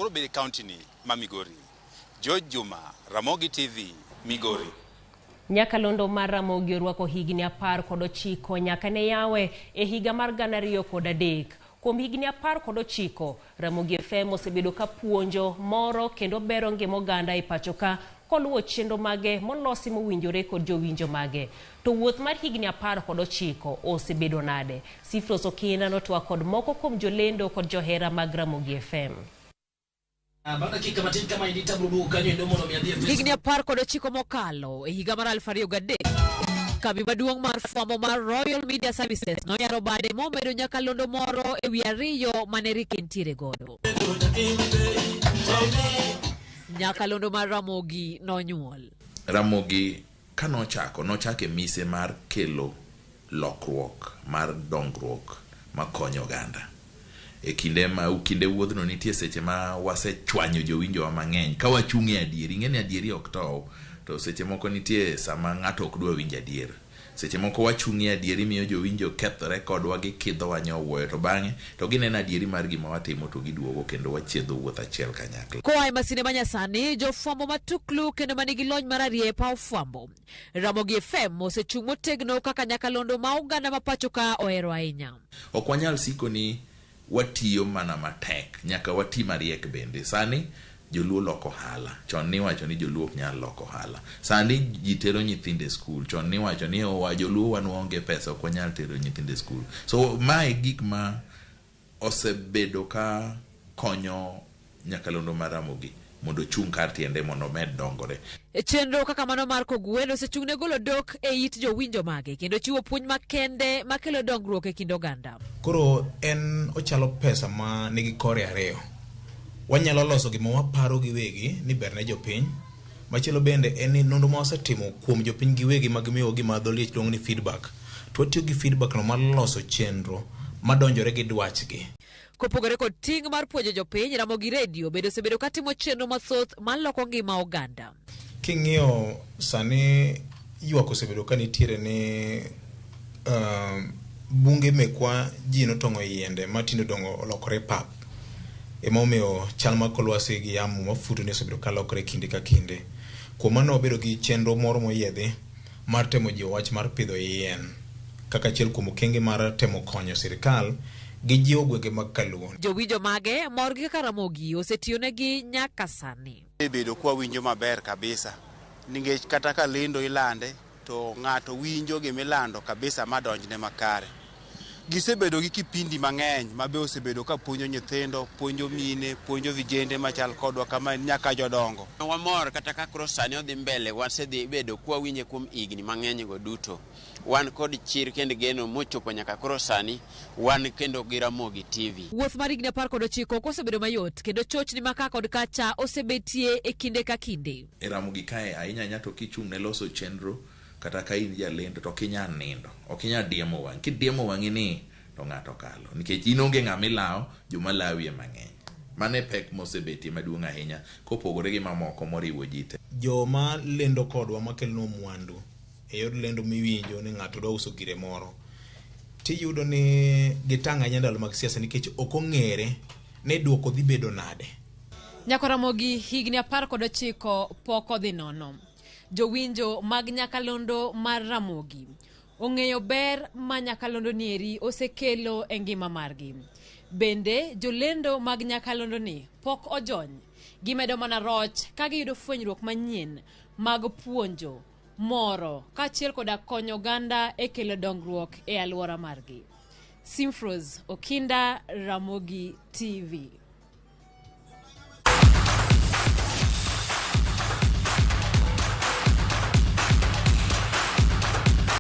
koro bedo e kaunti ni ma Migori. George Juma, Ramogi TV, Migori. Nyakalondo mar Ramogi orwako higni 19 nyaka ne yawe e higa mar 2003. Kuom higni 19, Ramogi FM osebedo ka puonjo, moro kendo bero ngima oganda e pacho ka koluwo chenro mage molosi mowinjore kod jowinjo mage. To wuoth mar higni 19 osebedo nade? Sifros Okinda notwak kod moko kuom jolendo kod johera mag Ramogi FM. Bang' dakika matin kama endi tabro duogo kanyo endo mondo mi adhi e Facebook. Higni 19 mokalo e higa mar 2003, kambi maduong' mar fwambo mar Royal Media Services noyaro bade momedo nyakalondo moro e wi ariyo mane rik entiere godo. Nyakalondo mar Ramogi nonyuol. Ramogi ka nochako, nochako e mise mar kelo lokruok mar dongruok makonyo oganda. E kinde ma kinde wuodhno nitie seche ma wasechwanyo jowinjowa mang'eny ka wachung' e adieri. Ing'e ni adieri ok tow, to seche moko nitie sama ng'ato ok dwa winjo adier. Seche moko wachung' e adieri miyo jowinjo kethore kodwa, gikidhowa nyowuoyo, to bang'e to gineno adieri mar gima watimo to giduogo kendo wachiedho wuoth achiel kanyakla. Koa e masinde ma nyasani, jofwambo matuklu kendo ma nigi lony mararieya e paw fwambo, Ramogi FM osechung' motegno kaka nyakalondo ma oganda ma pacho ka ohero ahinya. Ok wanyal siko ni watiyo mana matek, nyaka wati mariek bende. Sani joluo loko ohala, chon niwacho ni joluo ok nyal loko ohala. Sani ji tero nyithindo e skul, chon niwacho ni owa joluo wan waonge pesa ok wanyal tero nyithindo e skul. So mae gik ma osebedo ka konyo nyakalondo mar Ramogi mondo ochung' kar tiende mondo omed dongore. Chenro kaka mano mar Kogwen osechung' ne golo dok e it jowinjo mage kendo chiwo puonj makende makelo dongruok e kind oganda. Koro en ochalo pesa ma nigi kore ariyo. Wanyalo loso gima waparo giwegi ni ber ne jopiny. Machielo bende en ni nonro ma wasetimo kuom jopiny giwegi ma gimiyowa gima dho liech luongo ni feedback. To watiyo gi feedback no mar loso chenro madonjore gi dwachgi. Kopogore kod ting' mar puonjo jopiny, Ramogi Radio bende osebedo katimo chenro mathoth maloko ngima oganda. King'iyo sani ywak osebedo ka nitiere ni uh, bunge mekwa ji notong'o yiende ma tinde odongo olokore pap. Ema omiyo chal mar kor lwasi gi yamo mafuto ni osebedo ka lokore kinde ka kinde. Kuom mano wabedo gi chenro moro moyiedhi mar temo jiwo wach mar pidho yien kaka achiel kuom okenge mar temo konyo sirkal gi jiwo gwenge mag Kaluo. Jowinjo mage mor gi kaka Ramogi osetiyonegi nyaka sani. Bedo kwa winjo maber kabisa nikech kata ka lendo ilande to ng'ato winjo gimilando kabisa ma donjne makare. Gisebedo gi kipindi mang'eny ma be osebedo ka puonjo nyithindo, puonjo mine, puonjo vijende machal kodwa kama nyaka jodongo. Wamor kata ka koro sani odhi mbele, wasedhi bedo kwawinje kuom higni mang'eny go duto. Wan kod chir kendo geno mochopo nyaka koro sani wan kendo gi Ramogi TV. Wuoth mar higni 19 ok osebedo mayot kendo chochni ma ka kod kacha osebetie e kinde ka kinde. E Ramogi kae ahinya ahinya to kichung' ne loso chenro kata ka in jalendo to ok inyal nindo, ok inyal diemo wang'i. Kidiemo wang'i ni to ng'ato okalo nikech in onge ng'ama ilawo, joma lawi ema ng'eny. Mano e pek mosebetie maduong' ahinya kopogore gi mamoko moriwo ji te. Joma lendo kodwa makelonwa mwandu e yor lendo miwinjo ni ng'ato dwa uso gire moro tiyudo ni gitang' ahinya ndalo mag siasa nikech ok ong'ere ni duoko dhi bedo nade. Nyako Ramogi higni 19 pok odhi nono. Jowinjo mag nyakalondo mar Ramogi ong'eyo ber ma nyakalondo nieri osekelo e ngima margi. Bende jolendo mag nyakalondo ni pok ojony. Gimedo mana roch ka giyudo fwenyruok manyien mag puonjo, moro kaachiel koda konyo oganda e kelo dongruok e alwora margi. Simfros Okinda, Ramogi TV.